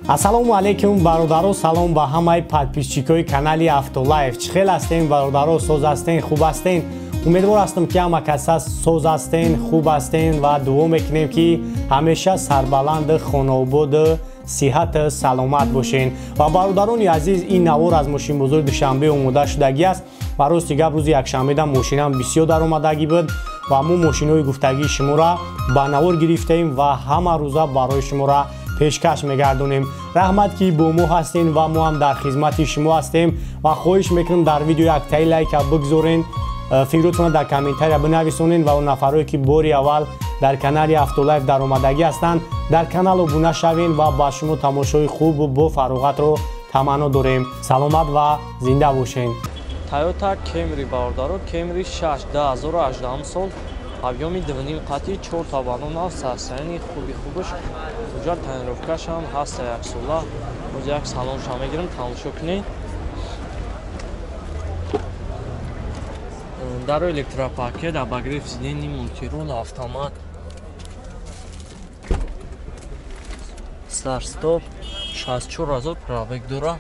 Ассалому алайкум бародаро, салом ба ҳамаи подписчикои канали Автолайф. Чӣ хел ҳастем бародаро, соз ҳастен, хуб ҳастен? Умедвор ҳастам ки ҳама каса соз ҳастен, хуб ҳастен ва дуо мекунем ки ҳамеша сарбаланд, хонаободу сиҳату саломат бошен. Ва бародарони азиз, ин навор аз мошинбозори Душанбе омода шудагӣ аст ва рости гап рӯзи якшанбеда мошинам бисёр даромадагӣ буд ва мо мошинҳои гуфтагии шуморо ба навор гирифтаем ва ҳама рӯза барои шуморо пешкаш мегардонем. Раҳмат ки бо мо ҳастен ва мо ҳам дар хизмати шумо ҳастем ва хоҳиш мекунам дар видео яктаи лайка бигзорен, фикротонро дар комментария бинависонен ва он нафарое ки бори аввал дар канали Автолайф даромадагӣ ҳастанд, дар канал обуна шавен ва ба шумо тамошои хубу бо фароғатро таманно дорем. Саломат ва зинда бошен. Toyota Camry бародаро, Camry 6 2018 сол, объёми 2.5 қати, 4 табану нав, сарсаяни хуби хубаш, уҷа тонировкашам ҳаста як сола. Боз як салонша мегирам, тамошо кунед. Даро электропакет, обогрев сидений, мультирул, автомат, старт-стоп, 64 000 пробег дора,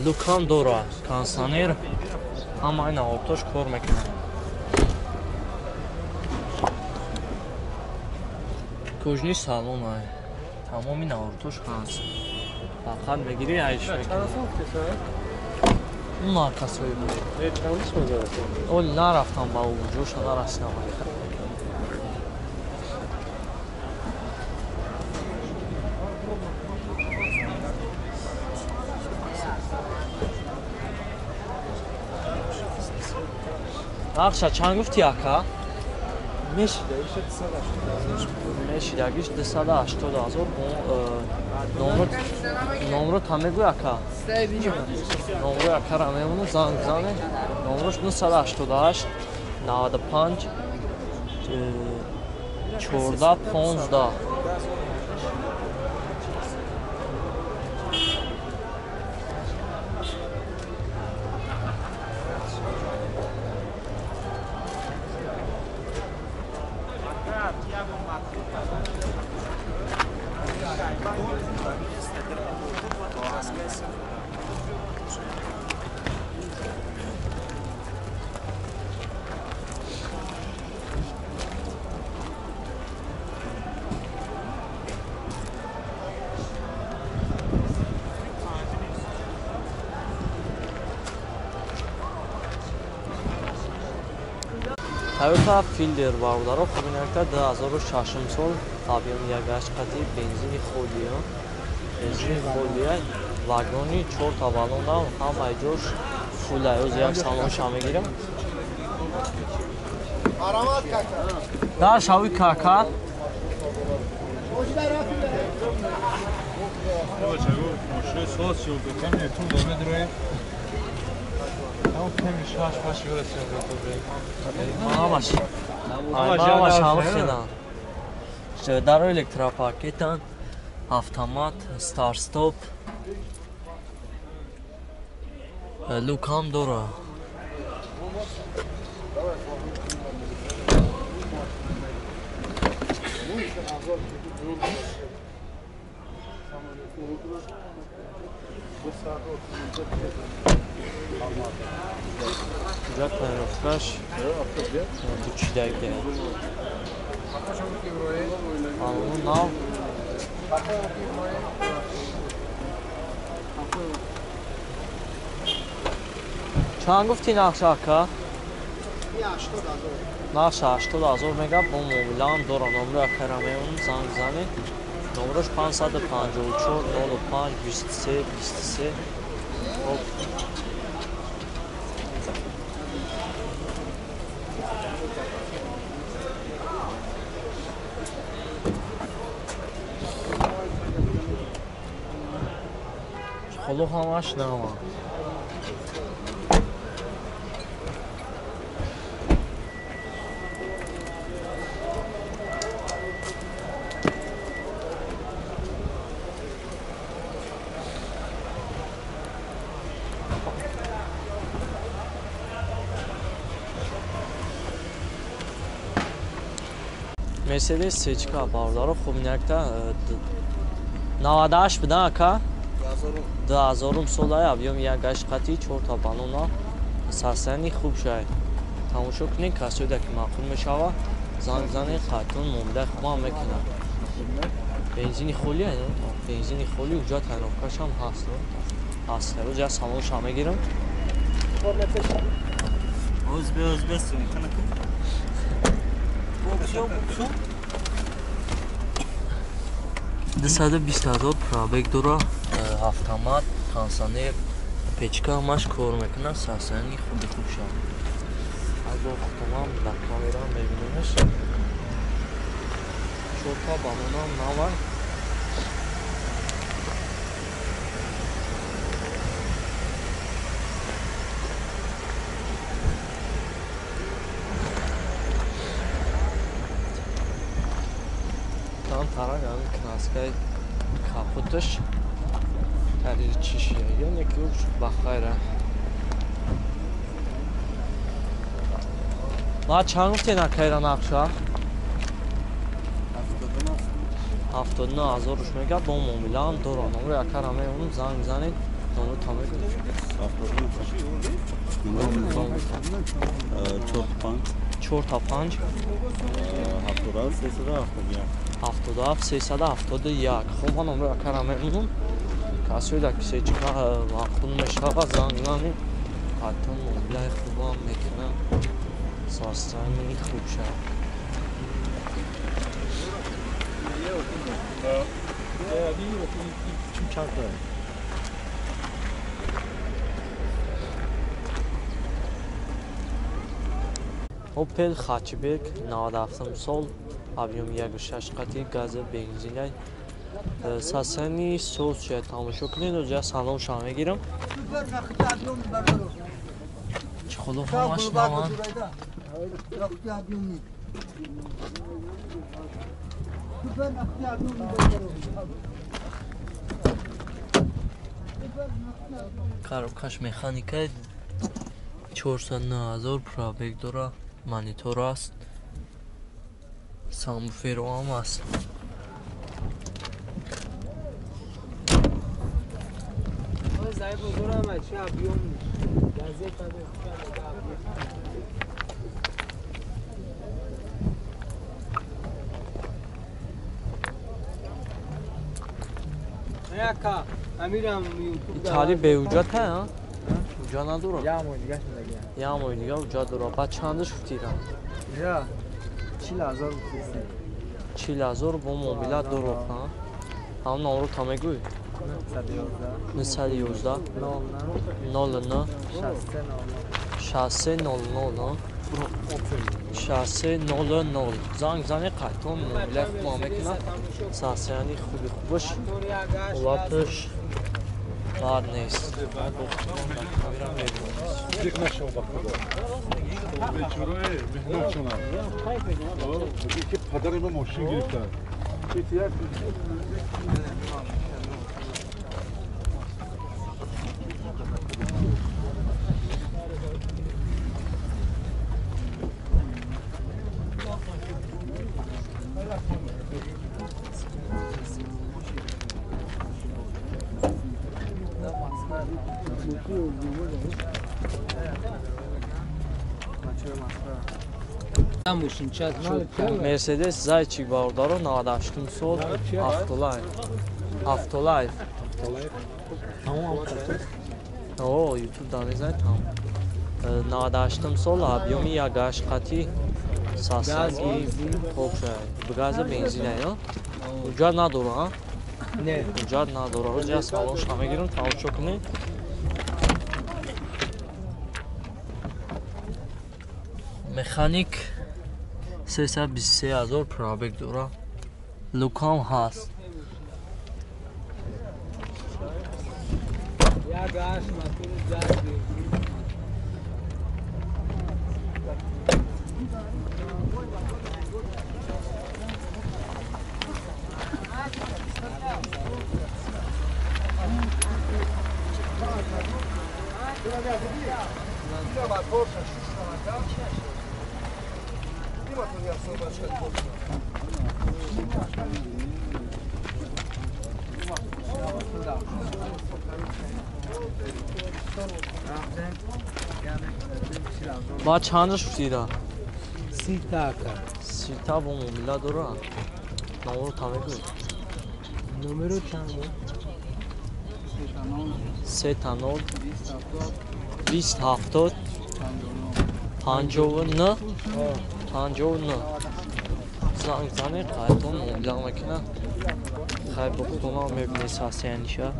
люкам дора, кондиционер, ҳамаи навобтош кор мекунад. Кожни салон ай, тамоми навортош ҳаст. Фақат мегири айш мекунӣ. Он маркасҳои буд. Ол нарафтам ба ӯ, ҷоша нарасидам. Нақша чанд гуфти ака? Мешидагиш 280 000. Номро та мегӯй ака? Номрои акара мемону, занг бизане. Номрош 988 95 14 15. Toyota Fielder бародаро, хубинакта 2006 сол, объёми 1.8 қати, бензини холия, бензини холия, вагони 4 тавалонам, ҳамаи ҷош фулай. Оз як салонша мегирам. Дар шави кака. Даро электропакетан, автомат, старт-стоп, люкам дора. Уҷа тонировкаш дучидаги. Алону нав. Чанд гуфти нақша ака? Нақша 80 000 мега, бо муомилаам дора. Номрои акара мемонам, занг бизанед. Номрош 554 05 23 23. Ҳоло ҳамаш нава. Mercedes Cечка бародаро, хуб инакта 98 будан ака? 2000 солай объем 1.8 қати 4 та баллона сасани хуб шай. Тамошо кунед, касоида ки маъқул мешава, занг занед, қайтон муомилаи хубам мекунад. Бензини холи, бензини холи уҷа тайновкашам ҳаст. Ҳаст. Рӯз я салонша мегирам. Оз бе сумка накун. Бокшо. 220 000 пробег дора, автомат, кондиционер, печка ҳамаш кор мекунад, сасани хуби хуб шав. Аз охтомам дар камера мебинемш. Чорта баллонам навай. Тарак ами краскаи капоташ тарири чишия яъне ки ба хайра. Ма чанд гуфтен акайра нақша? 79 000 руш мега бо муомилаам дора. Номри акара меонум, занг мизанед, номри та мегӯед. 4 та 5 77 371. Хуб, ман номри акара меонум. Касоида ки сечка маъқул мешава, занг занед, ҳатто муомилаи хубам мекунам. Састани хуб шав. Opel Hatchback 97 сол, объем 1.6 қати, газа бензинай. Сасани соз шояд тамошо кунед, оҷа салон ша мегирам. Чӣ худо ҳамаш наван. Коробкаш механика 409 000 пробег дора, монитор аст, самбуферо ҳам аст. Итали беуҷат ҳа? Уҷа надора? Як моҳи дига уҷа дора. Баъд чандаш гуфтирам? 40 000. 40 000 бо муомила дорад, ҳа? Ҳам номро та мегӯй? 911 09 63 00 63 00. Занг зани, қайтон муомилаи хуб мекунад. Сасияни хуби хубаш, ҳолаташ бад нест. Падари ма мошин гирифтанд. Мерседес Зайчик бародаро 98 сол, Автолайф. Автолайф. О, YouTube да мезанед там. 98 сол, объеми 1.8 қати, сасаги топ шай. Газа бензина, ё? Уҷа надора, ҳа? Не. Уҷа надора. Рӯз салон ша мегирам, тамошо кунед. Механик 323 000 пробег дора. Лукам ҳаст. Ба чанд шудида? 30 та ака. 30 та бо муомила дора. Номеро та мегӯй. Номеро чанд буд? 000 20 70 59 59. Занг зане, қайтон муомила мекуна. Хай, бухтона мебинӣ состояниша.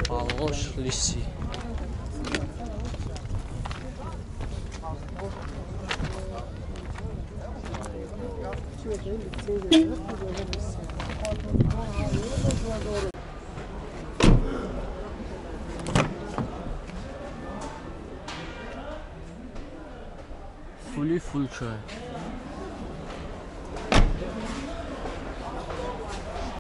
Балош лиси. Фули фул чой.